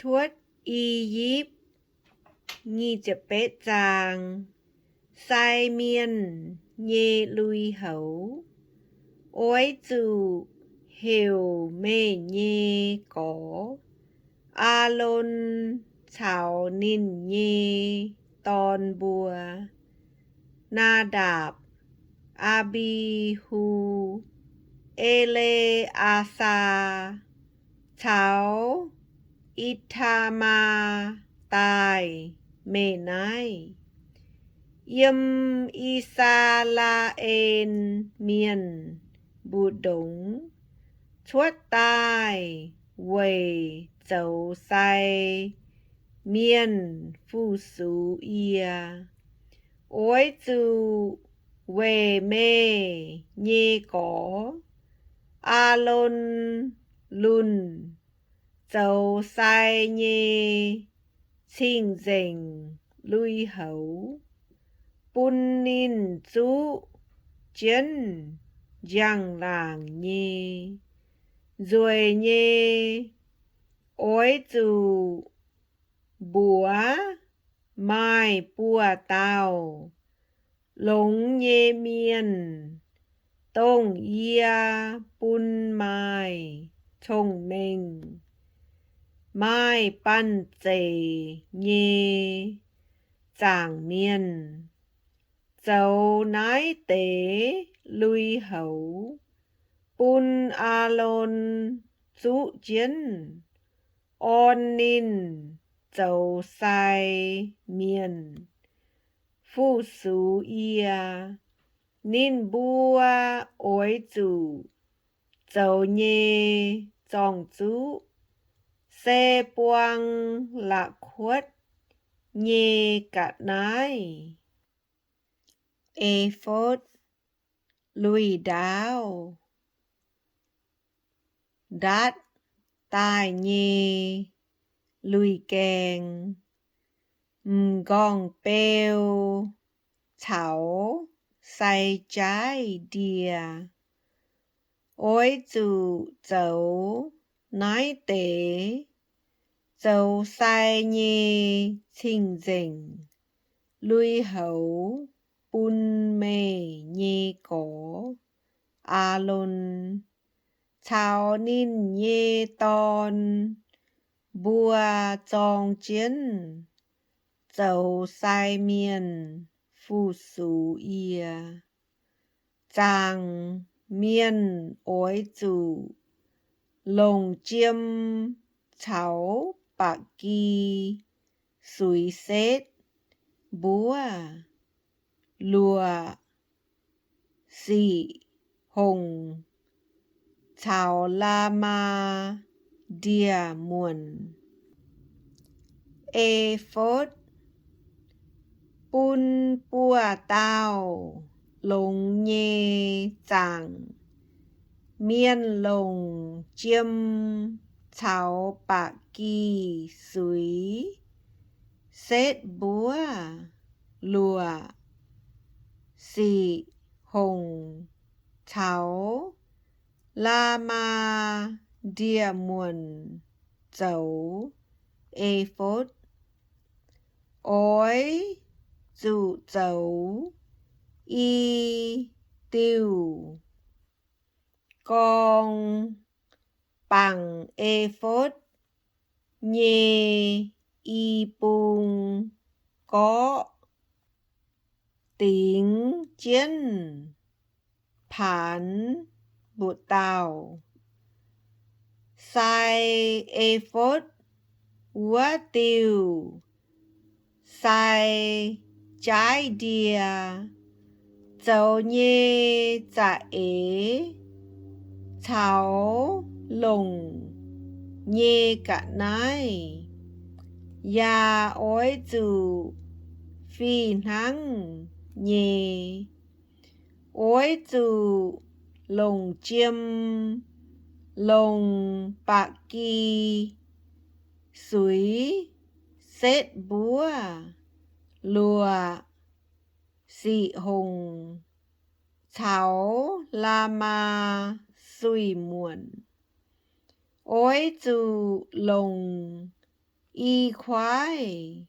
Cuotv I^yipv. Nyic ziepc betv zaang. Sai mienh nyei lui-houx. Oix zuqc heuc meih nyei gorx, Aalon, caux ninh nyei dorn mbuo, Naa^ndapc, Aa^mbi^hu, E^le^aa^saa, caux I^taa^maa daaih meih naaiv. Yiem I^saa^laa^en Mienh mbu'ndongx cuotv daaih weic zoux sai mienh fu-sux yie. Oix zuqc weic meih nyei gorx, Aalon, lunc zoux sai nyei cing-nzengc lui-houx, bun ninh zuqv jienv njang-laangc nyei. Nzueic nyei, oix zuqc mbuox maaih buoz-dauh longx nyei mienh, dongh yie bun maaih cong-mengh, maaih banh zeic nyei zaangc mienh, zoux naaiv deix lui-houx bun Aalon zuqv jienv, orn ninh zoux sai mienh fu-sux yie. Ninh mbuo oix zuqc zoux nyei zorng-zuqv se buang la'kuotv nyei ga'naaiv, efotv, lui-ndaauv, ndatv daaih nyei lui-gaeng, m'nqorngv-beu caux sai jaaiv ndie. Oix zuqc zoux naaiv deix zoux sai nyei cing-nzengc lui-houx bun meih nyei gorx, Aalon, caux ninh nyei dorn mbuo zorng jienv zoux sai mienh fu-sux yie. Zaangc mienh oix zuqc longc jiem caux ba'gi suix setv mbuov, luoqc, siqv hongc, caux la'maah ndie-muonc, efotv, bun buoz-dauh longx nyei zaangc mienh longc jiem caux ba'gi suix setv mbuov, luoqc, siqv hongc, caux la'maah ndie-muonc zoux efotv. Oix zuqc zoux i diuh gorng bangc efotv nyei i bung gorqv dingx jienv paanx mbu'dauh. Sai efotv wuov diuh sai jaaiv ndie zoux nyei za'eix caux longc nyei ga'naaiv yaac oix zuqc fih hnangv nyei. Oix zuqc longc jiem, longc ba'gi suix setv mbuov, luoqc, siqv hongc caux la'maah suix muonc. Oix zuqc longc i kuaaiv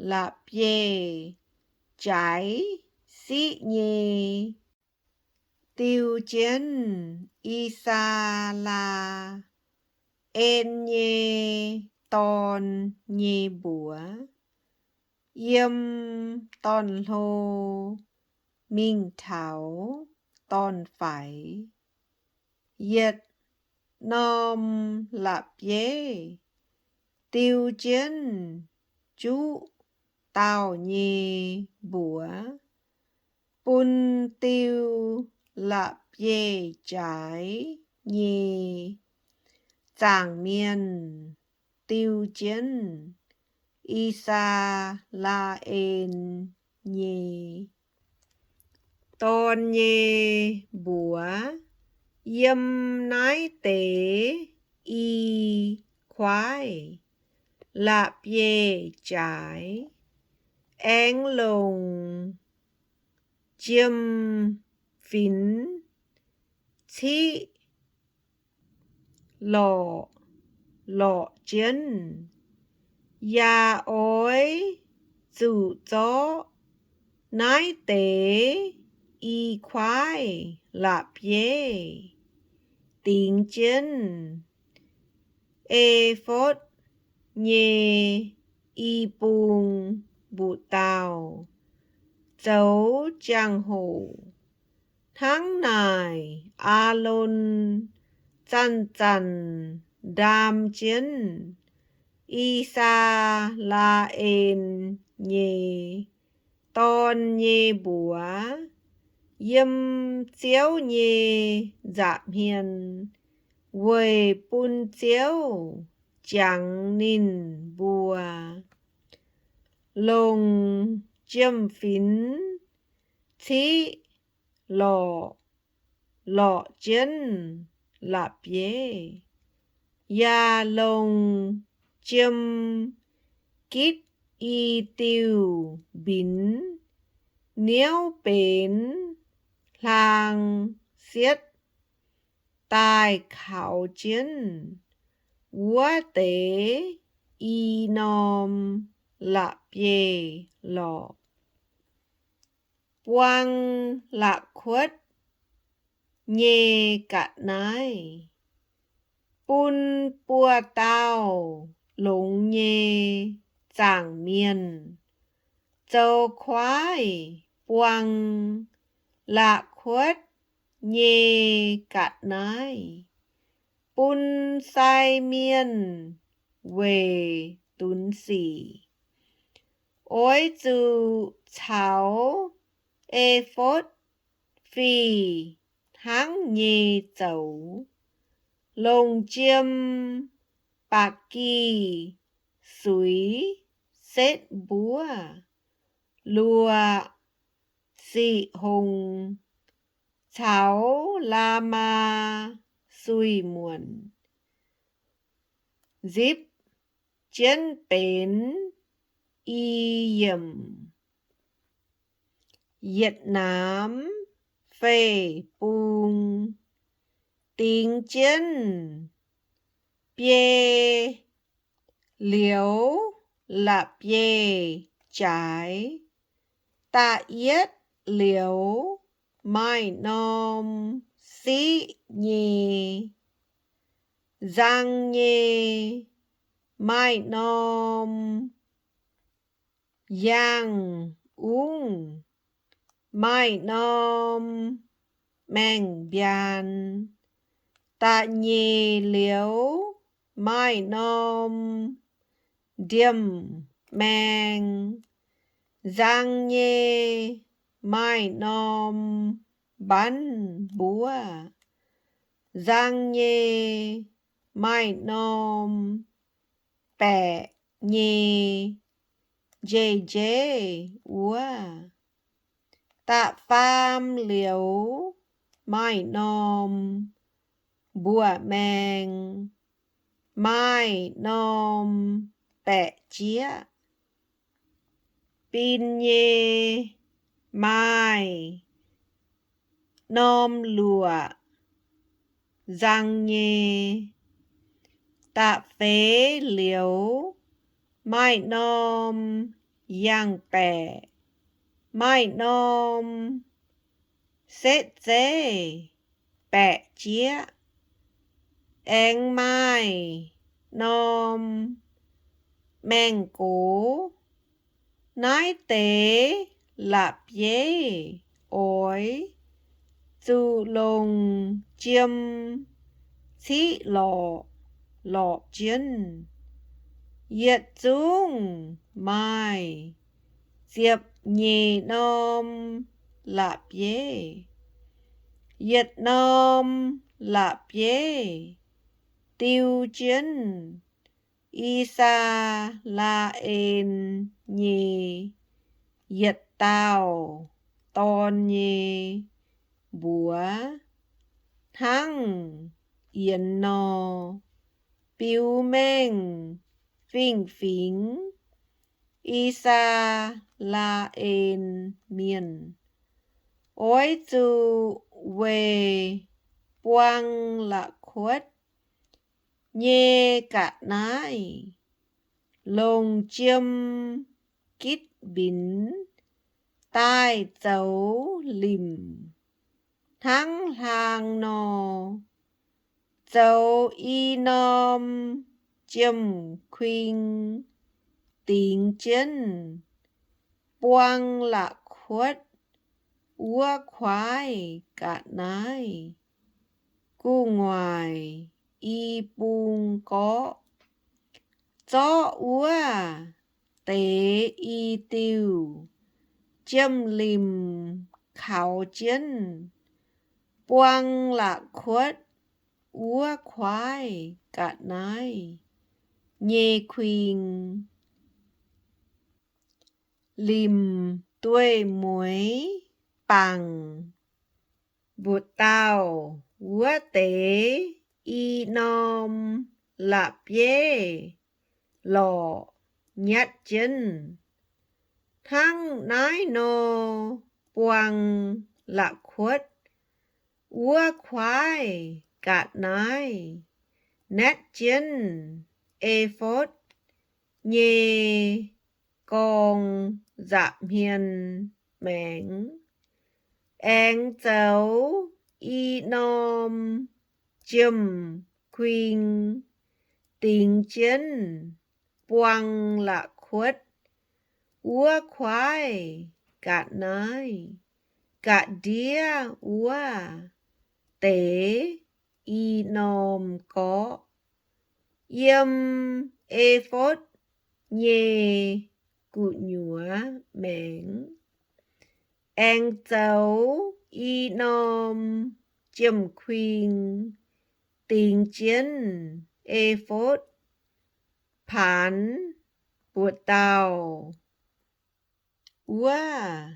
la'bieiv-jaaix siqv nyei diu jienv I^saa^laa^en nyei dorn nyei mbuox, yiem dorn-hlo mingh taux dorn-faix. Yietc norm la'bieiv diu jienv juqv dauh nyei mbuox, bun diu la'bieiv-jaaix nyei zaangc mienh diu jienv I^saa^laa^en nyei dorn nyei mbuox. Yiem naaiv deix i kuaaiv la'bieiv-jaaix aengx longc jiem-finx ciqv lorqc lorqc jienv. Yaac oix zuqc zorqv naaiv deix i kuaaiv la'bieiv dingx jienv e^fotv nyei i bung mbu'dauh zoux jangx-hoc. Hnangv naaic, Aalon zanc-zanc ndaam jienv I^saa^laa^en nyei dorn nyei mbuox yiem Ziouv nyei nza'hmien weic bun Ziouv jangx ninh mbuo. Longc jiem-finx ciqv lorqc lorqc jienv la'bieiv, yaac longc jiem-gitv i diuh mbinx niouv benx hlaang sietv daaih kaux jienv wuov deix i norm la'bieiv-lorqc. Buang la'kuotv nyei ga'naaiv. Bun buo dauh longx nyei zaangc mienh zoux kuaaiv buang la'kuotv nyei ga'naaiv bun sai mienh weic dunx sic. Oix zuqc caux e^fotv fih hnangv nyei zoux, longc jiem ba'gi suix setv mbuov, luoqc siqv hongx caux la'maah suix muonc nzipv jienv benx i yiemc yietc naamv feix bung, dingx jienv biei liouz la'bieiv-jaaix. Da'yietv liouz maaih norm siqv nyei, nzang nyei, maaih norm yangh ungv, maaih norm maeng-mbiaan. Da'nyeic liouz maaih norm ndiemh maeng, nzang nyei, maaih norm mbanv mbuov, nzang nyei, maaih norm baeqc nyei njei-njeiv wuov. Da'faam liouz maaih norm mbuoqc maeng, maaih norm baeqc jieqv. Bin nyei, maaih norm luoqc, nzang nyei. Da'feix liouz Maaih norm yangh baeqc, maaih norm setv zeiv baeqc jieqv, aengx maaih norm maengh gox. Naaiv deix la'bieiv oix zuqc longc jiem ciqv lorqc lorqc jienv. Yietc zungv maaih ziepc nyeic norm la'bieiv. Yietc norm la'bieiv diu jienv I^saa^laa^en nyei yietc dauh dorn nyei mbuox hnangv yienx nor, biux mengh fingx-fingx I^saa^laa^en Mienh. Oix zuqc weic buang la'kuotv nyei ga'naaiv longc jiem gitv mbinx daaih zoux limc hnangv hlaang nor, zoux i norm jiem-kuing dingx jienv buang la'kuotv wuov kuaaiv ga'naaiv gu'nguaaic i bung gorqv. Zorqv wuov deix i diuh jiem-limc kaux jienv buang la'kuotv wuov kuaaiv ga'naaiv nyei kuing. Limc dueiv-mueiz bangc mbu'dauh wuov deix i norm la'bieiv lorqc nyatv jienv. Hnangv naaiv nor buang la'kuotv wuov kuaaiv ga'naaiv naetv jienv efotv nyei gorng nza'hmien maengx, aengx zoux i norm jiem-kuing dingx jienv buang la'kuotv wuov kuaaiv ga'naaiv ga'ndiev wuov deix i norm gorqv, yiem efotv nyei gu'nyuoz maengx, aengx zoux i norm jiem-kuing dingx jienv efotv paanx mbu'dauh wuov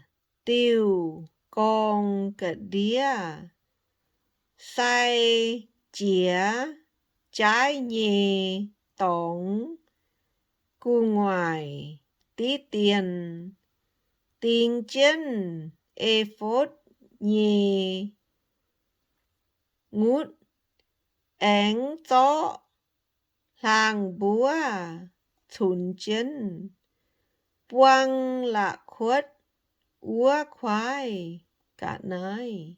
diuh gorng ga'ndiev sai jiex jaaiv nyei dorngx gu'nguaaic diqv dien, dingx jienv efotv nyei ngutv, aengx zorqv hlaang-mbuov cunx jienv buang la'kuotv wuov kuaaiv ga'naaiv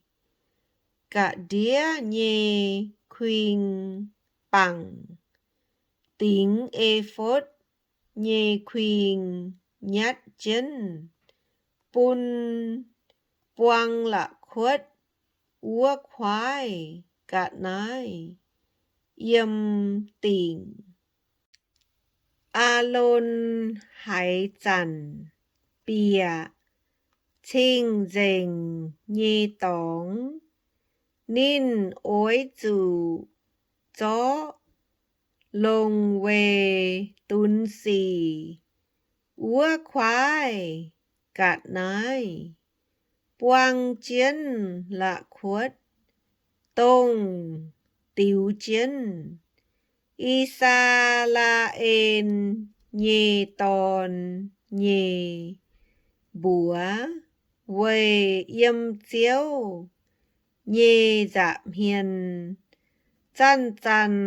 ga'ndiev nyei kuing bangc dingx efotv nyei kuing nyatv jienv bun buang la'kuotv wuov kuaaiv ga'naaiv yiem dingc. Aalon haaix zanc bieqc cing-nzengc nyei dorngx, ninh oix zuqc zorqv longc weic dunx sic wuov kuaaiv ga'naaiv buang jienv la'kuotv, dongh diux jienv I^saa^laa^en nyei dorn nyei mbuox weic yiem Ziouv nyei nza'hmien zanc-zanc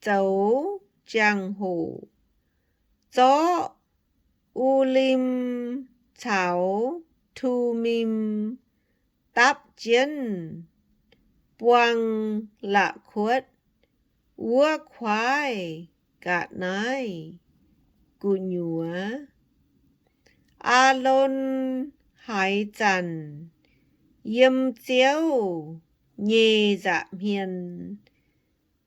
zoux jangx-hoc, zorqv U^lim caux Tu^mim dapv jienv buang la'kuotv wuov kuaaiv ga'naaiv gu'nyuoz. Aalon haaix zanc yiem Ziouv nyei nza'hmien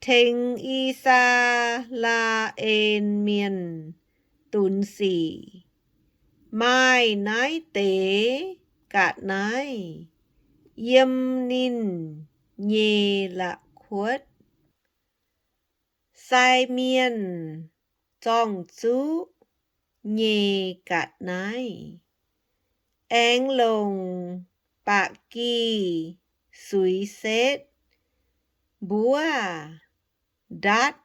tengx I^saa^laa^en Mienh dunx sic, maaih naaiv deix ga'naaiv yiem ninh nyei la'kuotv. Sai mienh zorng-zuqv nyei ga'naaiv. Aengx longc ba'gi suix setv mbuov ndatv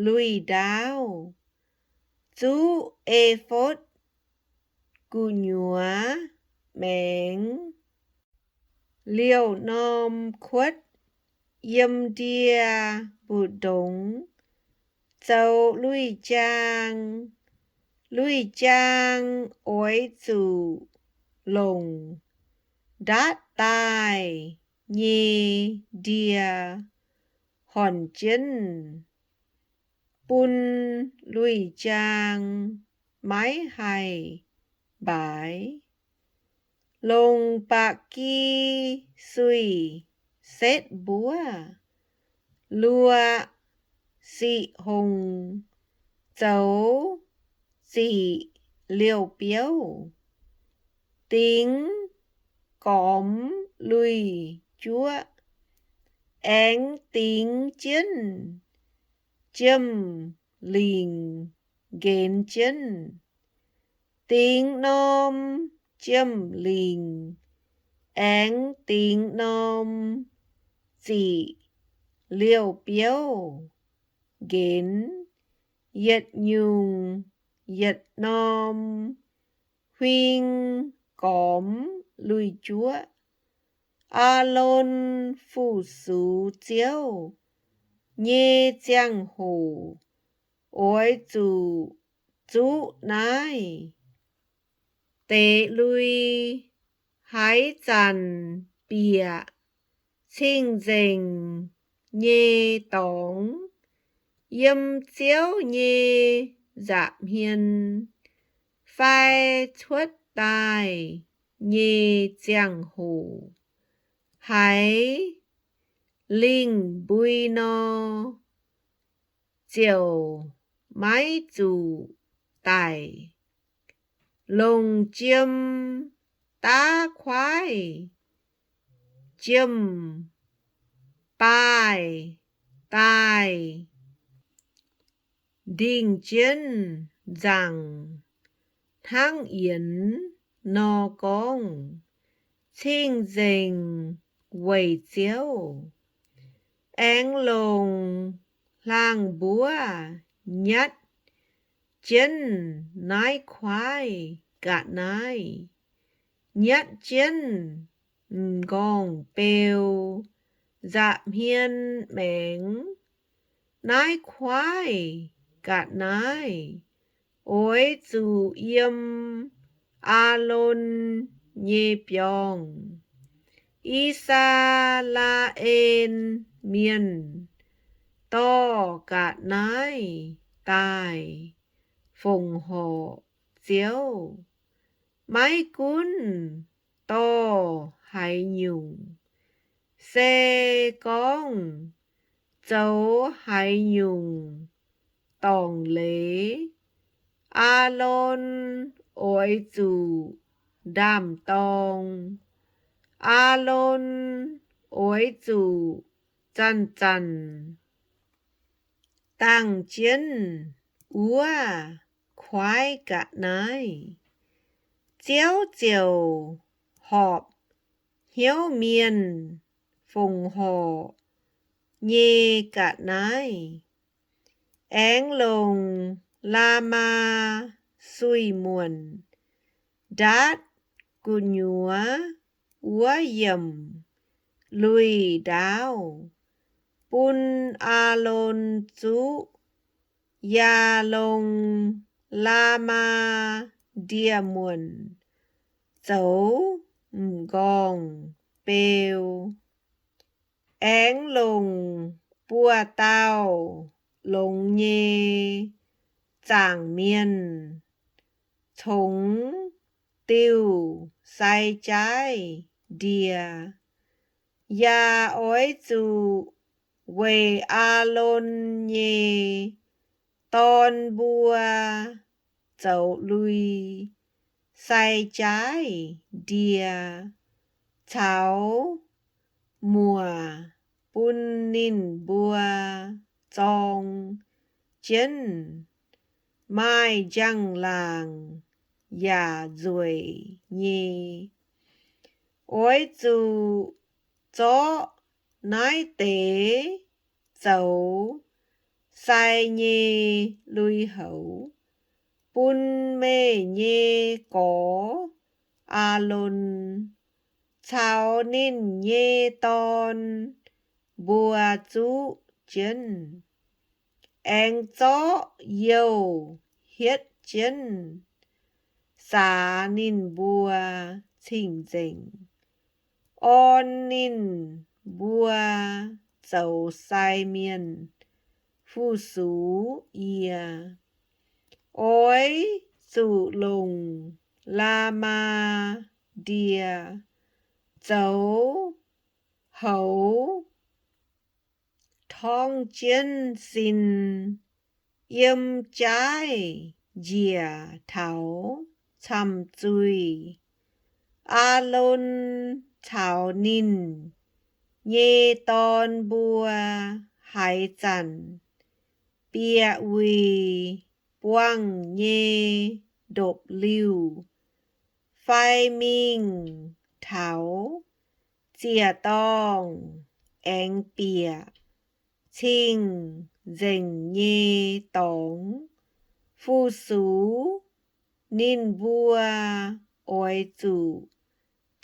lui-ndaauv, zuqv e^fotv gu'nyuoz maengx liouh norm kuotv yiem ndie-mbu'ndongx zoux lui-jaang. Lui-jaang oix zuqc longc ndatv daaih nyei ndie horn jienv, bun lui-jaang maiv haih mbaaix. Longc ba'gi suix setv mbuov luoqc siqv hongh zoux ziqc liouh biouv, dingx gormx lui-juoqv, aengx dingx jienv jiem-lingc nqenx jienv. Dingx norm jiem-lingc aengx dingx norm ziqc liouh biouv nqenx, yietc nyungc yietc norm huing gormx lui-juoqv. Aalon fu-sux Ziouv nyei ziangh hoc oix zuqc zuqv naaiv deix lui. Haaix zanc bieqc cing-nzengc nyei dorngx yiem Ziouv nyei nza'hmien fai cuotv daaih nyei ziangh hoc, haiz lingh mbui nor, ziouc maiv zuqc daic. Longc jiem daav kuaaiv, jiem baaih daaih ndingh jienv nzaangc hnangv yienx nor gorngv, cing-nzengc weic Ziouv. Aengx longc hlang mbuov nyatv jienv naaiv kuaaiv ga'naaiv, nyatv jienv m'nqorngv-beu nza'hmien maengx. Naaiv kuaaiv ga'naaiv oix zuqc yiem Aalon nyei biorngh. I^saa^laa^en Mienh dorh ga'naaiv daaih fongc horc Ziouv. Maiv gunv dorh haaix nyungc, se gorngv zoux haaix nyungc dorngc leiz, Aalon oix zuqc ndaam-dorng. Aalon oix zuqc zanc-zanc dangh jienv wuov kuaaiv ga'naaiv. Ziouv ziouc horpc hnyouv mienh fongc horc nyei ga'naaiv, aengx longc la'maah suix-muonc ndaatv gu'nyuoz wuov yiemc lui-ndaauv bun Aalon zuqv. Yaac longc la'maah ndie-muonc zoux m'nqorngv-beu. Aengx longc buoz-dauh longx nyei zaangc mienh congx diuh sai jaaiv ndie. Yaac oix zuqc weic Aalon nyei dorn mbuo zoux lui sai jaaiv ndie caux muoc bun ninh mbuo zorng jienv, maaih njang-laangc yaac nzueic nyei. Oix zuqc zorqv naaiv deix zoux sai nyei lui-houx bun meih nyei gorx, Aalon, caux ninh nyei dorn mbuo zuqv jienv. Aengx zorqv youh hietv jienv saax ninh mbuo cing-nzengc, orn ninh mbuo zoux sai mienh fu-sux yie. Oix zuqc longc la'maah ndie zoux houx torngv jienv sin yiem jaaiv njiec taux camh zuih. Aalon caux ninh nyei dorn mbuo haaix zanc bieqc wuic buangh nyei ndopv-liuh fai mingh taux ziec-dorngh aengx bieqc cing-nzengc nyei dorngx fu-sux, ninh mbuo oix zuqc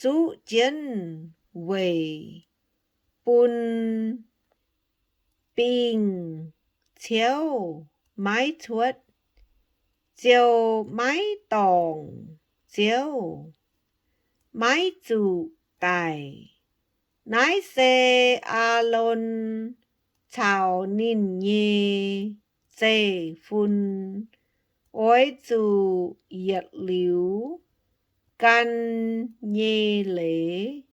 zuqv jienv weic bun bingh ciouv maiv cuotv, ziouc maiv dorngc Ziouv, maiv zuqc daic. Naaiv se Aalon caux ninh nyei zeiv-fun oix zuqc yietc liuz gan nyei leiz.